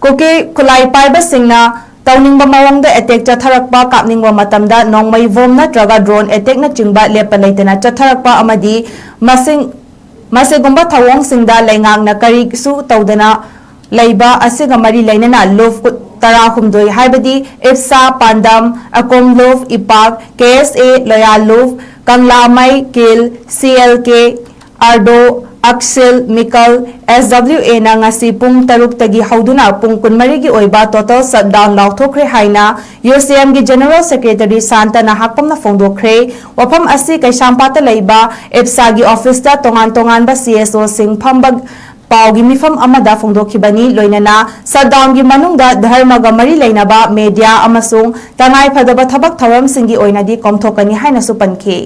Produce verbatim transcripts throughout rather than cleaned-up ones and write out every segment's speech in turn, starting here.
ꯀꯨꯀꯤ ꯈꯨꯠꯂꯥꯏ ꯄꯥꯏꯕꯁꯤꯡꯅ ꯇꯧꯅꯤꯡꯕ ꯃꯑꯣꯡꯗ ꯑꯦꯇꯦꯛ ꯆꯠꯊꯔꯛꯄ, ꯀꯥꯞꯅꯤꯡꯕ ꯃꯇꯝꯗ ꯅꯣꯡꯃꯩ ꯕꯣꯝ ꯅꯠꯇ꯭ꯔꯒ ꯗ꯭ꯔꯣꯟ ꯑꯦꯇꯦꯛꯅꯆꯤꯡꯕ ꯂꯦꯞꯄ ꯂꯩꯇꯅ ꯆꯠꯊꯔꯛꯄ ꯑꯃꯗꯤ ꯃꯁꯤꯡ-, ꯃꯁꯤꯒꯨꯝꯕ ꯊꯧꯑꯣꯡꯁꯤꯡꯗ ꯂꯩꯉꯥꯛꯅ ꯀꯔꯤꯁꯨ ꯇꯧꯗꯅ ꯂꯩꯕ ꯑꯁꯤꯒ ꯃꯔꯤ ꯂꯩꯅꯅ ꯂꯨꯞ ꯇꯔꯥꯍꯨꯝꯗꯣꯏ, ꯍꯥꯏꯕꯗꯤ ꯏꯞꯁꯥ, ꯄꯥꯟꯗꯝ, ꯑꯀꯣꯝ ꯂꯨꯞ, ꯏꯄꯥꯛ, ꯀꯦ ꯑꯦꯁ ꯑꯦ, ꯂꯣꯌꯥ ꯂꯨꯞ, ꯀꯪꯂꯥꯃꯩ, ꯀꯤꯜ, ꯁꯤ ꯑꯦꯜ ꯀꯦ, ꯑꯥꯔꯗꯣ, ꯑꯛꯁꯤꯜ, ꯃꯤꯀꯜ, ꯑꯦꯁ ꯗꯕ꯭ꯂꯤꯎ ꯑꯦꯅ ꯉꯁꯤ ꯄꯨꯡ ꯇꯔꯨꯛꯇꯒꯤ ꯍꯧꯗꯨꯅ ꯄꯨꯡ ꯀꯨꯟꯃꯔꯤꯒꯤ ꯑꯣꯏꯕ ꯇꯣꯇꯦꯜ ꯁꯠꯗꯥꯎꯟ ꯂꯥꯎꯊꯣꯛꯈ꯭ꯔꯦ ꯍꯥꯏꯅ ꯌꯨ ꯁꯤ ꯑꯦꯝꯒꯤ ꯖꯦꯅꯔꯦꯜ ꯁꯦꯀ꯭ꯔꯦꯇꯔꯤ ꯁꯥꯟꯇꯅ ꯍꯥꯛꯄꯝꯅ ꯐꯣꯡꯗꯣꯛꯈ꯭ꯔꯦ꯫ ꯋꯥꯐꯝ ꯑꯁꯤ ꯀꯩꯁꯥꯝꯄꯥꯠꯇ ꯂꯩꯕ ꯏꯞꯁꯥꯒꯤ ꯑꯣꯐꯤꯁꯇ ꯇꯣꯉꯥꯟ ꯇꯣꯉꯥꯟꯕ ꯁꯤ ꯑꯦꯁ ꯑꯣꯁꯤꯡ ꯐꯝꯕ ꯄꯥꯎꯒꯤ ꯃꯤꯐꯝ ꯑꯃꯗ ꯐꯣꯡꯗꯣꯛꯈꯤꯕꯅꯤ꯫ ꯂꯣꯏꯅꯅ ꯁꯠꯗꯥꯎꯟꯒꯤ ꯃꯅꯨꯡꯗ ꯙꯔꯃꯒ ꯃꯔꯤ ꯂꯩꯅꯕ ꯃꯦꯗꯤꯌꯥ ꯑꯃꯁꯨꯡ ꯇꯉꯥꯏ ꯐꯗꯕ ꯊꯕꯛ ꯊꯧꯔꯝꯁꯤꯡꯒꯤ ꯑꯣꯏꯅꯗꯤ ꯀꯣꯝꯊꯣꯛꯀꯅꯤ ꯍꯥꯏꯅꯁꯨ ꯄꯟꯈꯤ꯫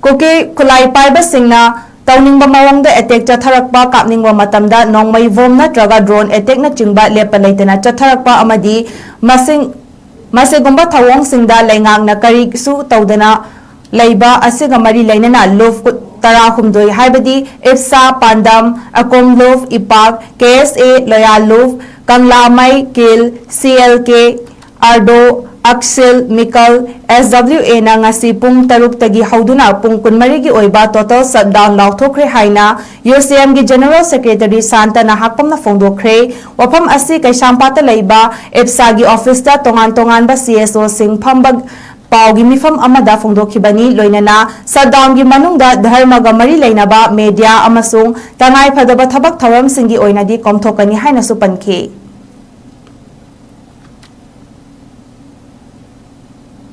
ꯀꯨꯀꯤ ꯈꯨꯠꯂꯥꯏ ꯄꯥꯏꯕꯁꯤꯡꯅ ꯇꯧꯅꯤꯡꯕ ꯃꯑꯣꯡꯗ ꯑꯦꯇꯦꯛ ꯆꯠꯊꯔꯛꯄ, ꯀꯥꯞꯅꯤꯡꯕ ꯃꯇꯝꯗ ꯅꯣꯡꯃꯩ ꯕꯣꯝ ꯅꯠꯇ꯭ꯔꯒ ꯗ꯭ꯔꯣꯟ ꯑꯦꯇꯦꯛꯅꯆꯤꯡꯕ ꯂꯦꯞꯄ ꯂꯩꯇꯅ ꯆꯠꯊꯔꯛꯄ ꯑꯃꯗꯤ ꯃꯁꯤꯡ-, ꯃꯁꯤꯒꯨꯝꯕ ꯊꯧꯑꯣꯡꯁꯤꯡꯗ ꯂꯩꯉꯥꯛꯅ ꯀꯔꯤꯁꯨ ꯇꯧꯗꯅ ꯂꯩꯕ ꯑꯁꯤꯒ ꯃꯔꯤ ꯂꯩꯅꯅ ꯂꯨꯞ ꯇꯔꯥꯍꯨꯝꯗꯣꯏ, ꯍꯥꯏꯕꯗꯤ ꯏꯞꯁꯥ, ꯄꯥꯟꯗꯝ, ꯑꯀꯣꯝ ꯂꯨꯞ, ꯏꯄꯥꯛ, ꯀꯦ ꯑꯦꯁ ꯑꯦ, ꯂꯣꯌꯥ ꯂꯨꯞ, ꯀꯪꯂꯥꯃꯩ, ꯀꯤꯜ, ꯁꯤ ꯑꯦꯜ ꯀꯦ, ꯑꯥꯔꯗꯣ, ꯑꯛꯁꯤꯜ, ꯃꯤꯀꯜ, ꯑꯦꯁ ꯗꯕ꯭ꯂꯤꯎ ꯑꯦꯅ ꯉꯁꯤ ꯄꯨꯡ ꯇꯔꯨꯛꯇꯒꯤ ꯍꯧꯗꯨꯅ ꯄꯨꯡ ꯀꯨꯟꯃꯔꯤꯒꯤ ꯑꯣꯏꯕ ꯇꯣꯇꯦꯜ ꯁꯠꯗꯥꯎꯟ ꯂꯥꯎꯊꯣꯛꯈ꯭ꯔꯦ ꯍꯥꯏꯅ ꯌꯨ ꯁꯤ ꯑꯦꯝꯒꯤ ꯖꯦꯅꯔꯦꯜ ꯁꯦꯀ꯭ꯔꯦꯇꯔꯤ ꯁꯥꯟꯇꯅ ꯍꯥꯛꯄꯝꯅ ꯐꯣꯡꯗꯣꯛꯈ꯭ꯔꯦ꯫ ꯋꯥꯐꯝ ꯑꯁꯤ ꯀꯩꯁꯥꯝꯄꯥꯠꯇ ꯂꯩꯕ ꯏꯞꯁꯥꯒꯤ ꯑꯣꯐꯤꯁꯇ ꯇꯣꯉꯥꯟ ꯇꯣꯉꯥꯟꯕ ꯁꯤ ꯑꯦꯁ ꯑꯣꯁꯤꯡ ꯐꯝꯕ ꯄꯥꯎꯒꯤ ꯃꯤꯐꯝ ꯑꯃꯗ ꯐꯣꯡꯗꯣꯛꯈꯤꯕꯅꯤ꯫ ꯂꯣꯏꯅꯅ ꯁꯠꯗꯥꯎꯟꯒꯤ ꯃꯅꯨꯡꯗ ꯙꯔꯃꯒ ꯃꯔꯤ ꯂꯩꯅꯕ ꯃꯦꯗꯤꯌꯥ ꯑꯃꯁꯨꯡ ꯇꯉꯥꯏ ꯐꯗꯕ ꯊꯕꯛ ꯊꯧꯔꯝꯁꯤꯡꯒꯤ ꯑꯣꯏꯅꯗꯤ ꯀꯣꯝꯊꯣꯛꯀꯅꯤ ꯍꯥꯏꯅꯁꯨ ꯄꯟꯈꯤ꯫